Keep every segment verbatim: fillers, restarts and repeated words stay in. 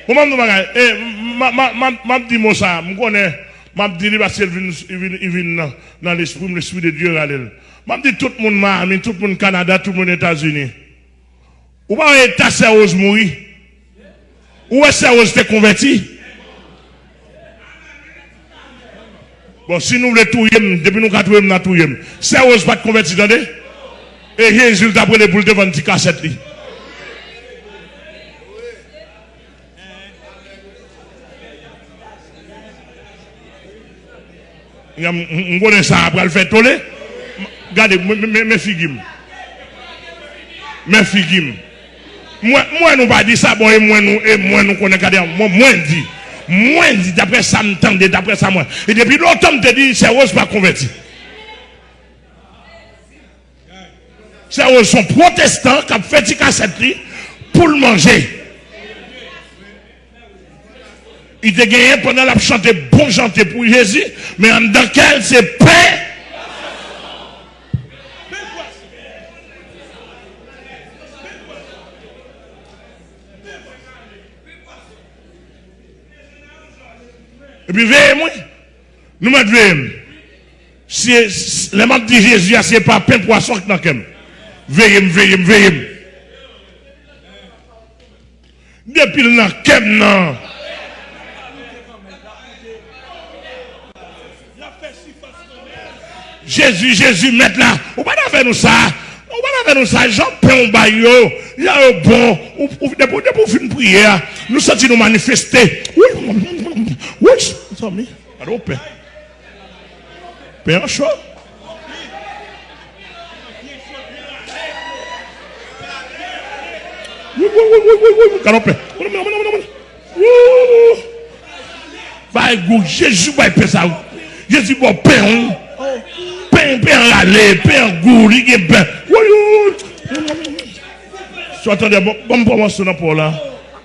Bon, m ap di yon bagay. E, m, m, m, m, m ap di mo sa a. M konnen, m ap di li paske l vin, li vin, li vin nan, nan lespri m, Lespri de Dye rale l. M ap di tout moun Miami, tout moun Kanada, tout moun Etazini. Ou pa wè eta Sè Rose mouri? Ou wè Sè Rose te konvèti? Bon, si nou vle touye m, depi nou ka touye m, n a touye m. Sè Rose pa t konvèti, tande? E Jezi l t ap rele pou l te vann ti kasèt li. M, m, m konnen sa a pral fè tole. Gade, men, men, men figi m. Men figi m. Mwen, mwen nou pa di sa, bon, e mwen nou, e mwen nou konnen, gade, mwen, mwen di. Mwen di, daprè sa m tande, daprè sa mwen. E depi lontan m te di, Sè Rose pa konvèti. Sè Rose se yon pwotestan k ap fè ti kasèt li pou l manje. Li te genyen pandan l ap chante bon chante pou Jezi, men anndan kè l se pen. Epi veye mwen. Nou mèt veye m. Si, si, lè m ap di Jezi a, se pa pen pwason k nan kè m. Veye m, veye m, veye m. Depi l nan kè m nan. Jezi, Jezi, mèt la. Ou pa t avè nou sa. Ou pa t avè nou sa. Jan pen w bay yo, jan yo bon. Ou, ou, depi, depi w fin priye a, nou santi nou manifeste. Wi, wi, zanmi. Gade w pen. Pen an cho. Wi, wi, wi, wi, wi, wi, gade w pen. Wou. Bay gou, Jezi bay pen sa. Jezi ba w pen, wi. Pen, pen an rale, pen an gou, li gen pen. Wi, wi. Si w tande, bon, bon, bon, bon, nan pò la.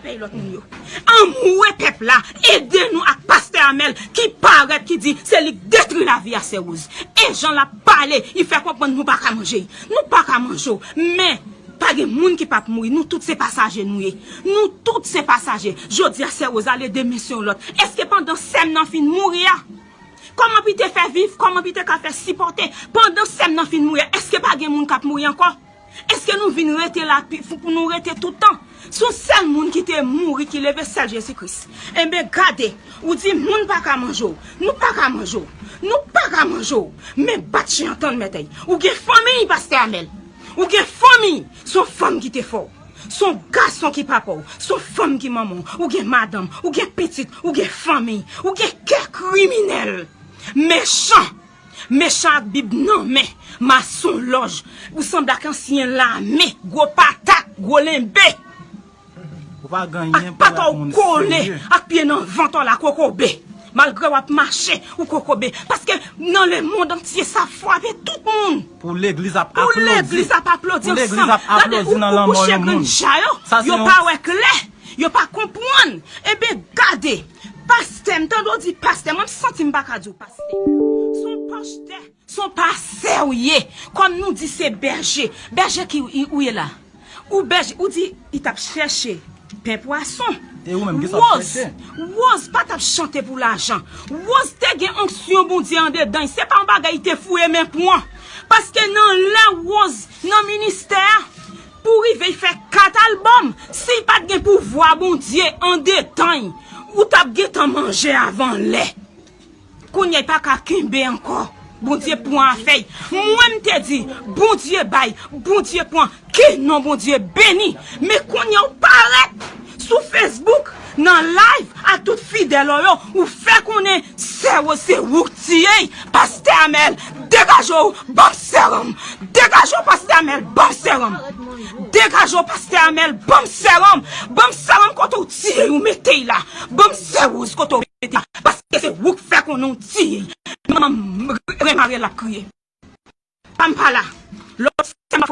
Pèy lòt moun yo. Anmwe pèp la, ede nou ak pastè Amèl ki parèt, ki di se li k detwi lavi a Sè Rose. E jan l ap pale, li fè konprann nou pa ka manje. Nou pa ka manje w, men pa gen moun ki p ap mouri. Nou tout se pasaje nou ye. Nou tout se pasaje. Jodi a Sè Rose ale, demen se yon lòt. Èske pandan sè m nan fin mouri a, kòman pou l te fè viv, kòman pou l te ka fè sipòte? Pandan sè m nan fin mouri a, èske pa gen moun k ap mouri ankò? Èske nou vin rete la pi, pou, pou nou rete tout tan? Se yon sèl moun ki te mouri, ki leve, sèl Jezi Kris. Enben, gade, ou di moun pa ka manje w, nou pa ka manje w, nou pa ka manje w. Men bat chen an tann mèt ay. Ou gen fanmi, pastè Amèl. Ou gen fanmi, se yon fanm ki te fè w. Se yon gason ki papa w, se yon fanm ki manman w. Ou gen madanm, ou gen pitit, ou gen fanmi, ou gen kè kriminèl. Mechan. Mechan ak bib nan men, masonlòj. Ou sanble ak ansyen lame, gwo patat, gwo lenbe. Ou pa gen anyen pou wè ak moun serye. Ak pata w kole, ak pye nan vant w la kokobe. Malgre w ap mache, ou kokobe. Paske nan lemonn antye sa frape tout moun. Pou legliz ap aplodi. Pou legliz ap aplodi ansanm. Pou legliz ap aplodi nan lanmò yon moun. Gade, ou, ou kouche grenn ja yo, yo pa wè klè, yo pa konprann. Enben, gade, pastè, m tande w di pastè, mwen m santi m pa ka di w pastè. Se yon pastè, se yon pastè w ye. Kòm nou di se bèje. Bèje ki ou, ou ye la. Ou bèje, ou di, li t ap chèche pen pwason. E ou menm, kisa w ap chèche? Rose, Rose pa t ap chante pou lajan. Rose te gen onksyon Bondye andedan l. Se pa yon bagay li te foure men pran. Paske nan lè Rose nan ministè a, pou rive fè kat albòm, si l pa t gen pouvwa Bondye andedan l, ou t ap gentan manje avan lè. Kounye a, li pa ka kenbe ankò. Bondye pran afè l. Mwen, m te di, Bondye bay, Bondye pran, ke non Bondye beni. Men kounye a, ou parèt sou Facebook, nan live, ak tout fidèl ou yo, ou fè konnen Sè Rose se ou k tiye l. Pastè Amèl, degaje w, ban m sèranm. Degaje w, pastè Amèl, ban m sèranm. Degaje w, pastè Amèl, ban m sèranm. Ban m sèranm kote w tiye l, ou mete l la. Ban m Sè Rose kote w mete l la. Paske se ou k fè konnen w tiye l. Manman m, Remarye l ap kriye. Pa m pa la. Lòt sè m ap